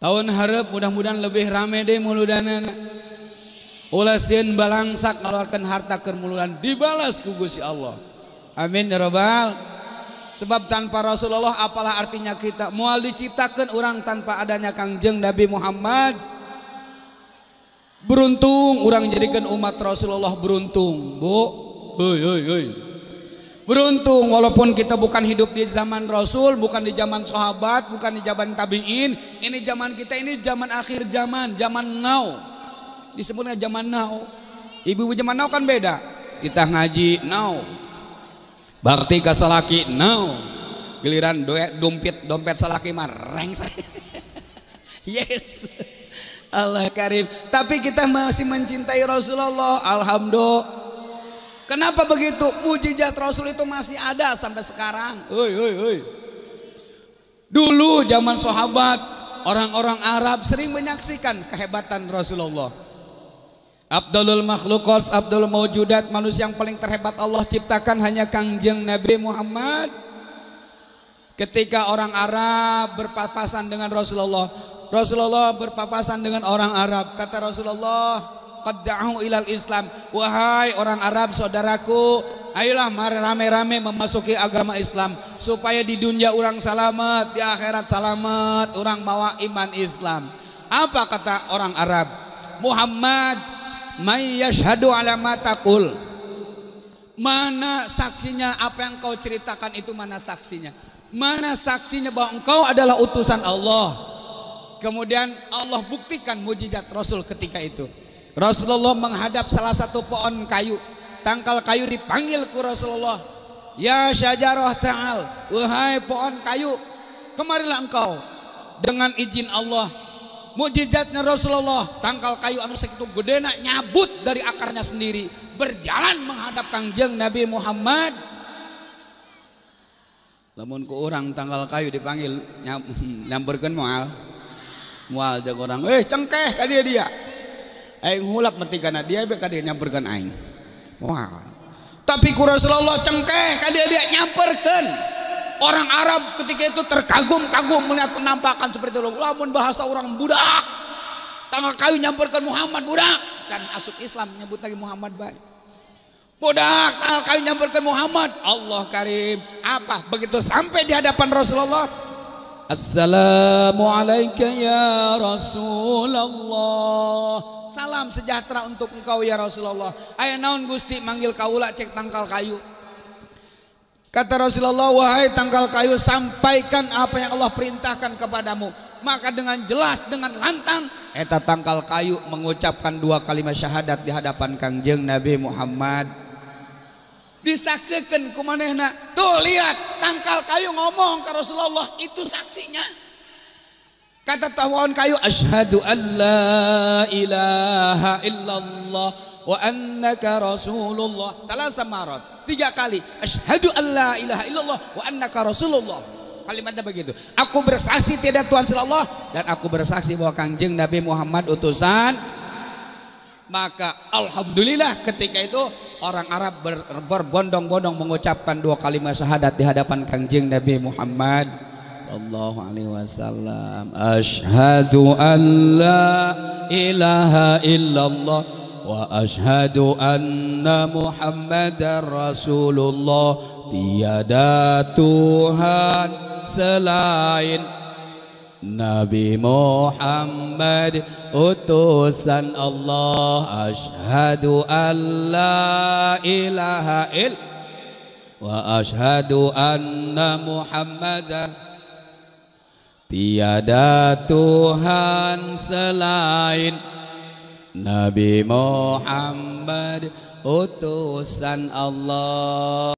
Tahun hareup mudah-mudahan lebih rame deh muludanana. Ulah sieun balangsak ngaluarkeun harta keur muludan dibalas ku Gusti Allah. Amin ya robbal. Sebab tanpa Rasulullah apalah artinya kita? Moal diciptakeun urang tanpa adanya Kangjeng Nabi Muhammad. Beruntung urang jadikan umat Rasulullah beruntung, Bu. Hoi hoi hoi. Beruntung walaupun kita bukan hidup di zaman Rasul, bukan di zaman sahabat, bukan di zaman tabiin. Ini zaman kita, ini zaman akhir zaman, zaman now. Disebutnya zaman now. Ibu-ibu zaman now kan beda. Kita ngaji now. Bakti ka salaki now. Giliran dompet salaki mah rengsek. Yes. Allah karim. Tapi kita masih mencintai Rasulullah. Alhamdulillah. Kenapa begitu? Mujizat Rasul itu masih ada sampai sekarang. Hoi hoi hoi. Dulu zaman sahabat, orang-orang Arab sering menyaksikan kehebatan Rasulullah. Abdulul makhlukos, abdul maujudat, manusia yang paling terhebat Allah ciptakan hanya Kangjeng Nabi Muhammad. Ketika orang Arab berpapasan dengan Rasulullah, Rasulullah berpapasan dengan orang Arab. Kata Rasulullah, qadda'u ilal Islam. Wahai orang Arab saudaraku, ayolah mari rame-rame memasuki agama Islam supaya di dunia orang selamat, di akhirat selamat, orang bawa iman Islam. Apa kata orang Arab? Muhammad, may yashhadu ala ma taqul. Mana saksinya apa yang kau ceritakan itu, mana saksinya? Mana saksinya bahwa engkau adalah utusan Allah? Kemudian Allah buktikan mujizat Rasul ketika itu. Rasulullah menghadap salah satu pohon kayu. Tangkal kayu dipanggil ku Rasulullah. Ya syajarah ta'al, wahai pohon kayu, kemarilah engkau dengan izin Allah. Mujizatnya Rasulullah, tangkal kayu anu sakitu gedena nyabut dari akarnya sendiri, berjalan menghadap Kangjeng Nabi Muhammad. Lamun ku urang tangkal kayu dipanggil nyamperkeun moal. Moal jeung urang, cengkeh ka dia dia. Aing hulap meti kana dia be ka dia nyamperkeun aing. Wah. Tapi ku Rasulullah cengkeh ka dia dia nyamperkeun. Orang Arab ketika itu terkagum-kagum melihat penampakan seperti itu. Lamun bahasa orang budak, tanggal kayu nyamperkeun Muhammad budak. Can asup Islam nyebut lagi Muhammad bae. Budak tanggal kayu nyamperkeun Muhammad. Allah karim. Apa? Begitu sampai di hadapan Rasulullah, Assalamualaikum ya Rasulullah. Salam sejahtera untuk engkau ya Rasulullah. Aya naon Gusti manggil kaula cek tangkal kayu. Kata Rasulullah, wahai tangkal kayu, sampaikan apa yang Allah perintahkan kepadamu. Maka dengan jelas, dengan lantang, eta tangkal kayu mengucapkan dua kalimat syahadat di hadapan Kangjeng Nabi Muhammad. Disaksikan ku manehna. Tuh lihat, tangkal kayu ngomong ke Rasulullah, itu saksinya. Kata pohon kayu, asyhadu an la ilaha illallah wa annaka rasulullah. Talasa marat, 3 kali. Asyhadu an la ilaha illallah wa annaka rasulullah. Kalimatnya begitu. Aku bersaksi tiada Tuhan selain Allah dan aku bersaksi bahwa Kangjeng Nabi Muhammad utusan. Maka alhamdulillah ketika itu orang Arab berbondong-bondong mengucapkan dua kalimat syahadat di hadapan Kangjeng Nabi Muhammad sallallahu alaihi wasallam. Asyhadu an la ilaha illallah wa asyhadu anna Muhammadar Rasulullah. Tiada Tuhan selain Nabi Muhammad utusan Allah. Asyhadu an la ilaha illallah wa asyhadu anna Muhammadan. Tiada Tuhan selain Nabi Muhammad utusan Allah.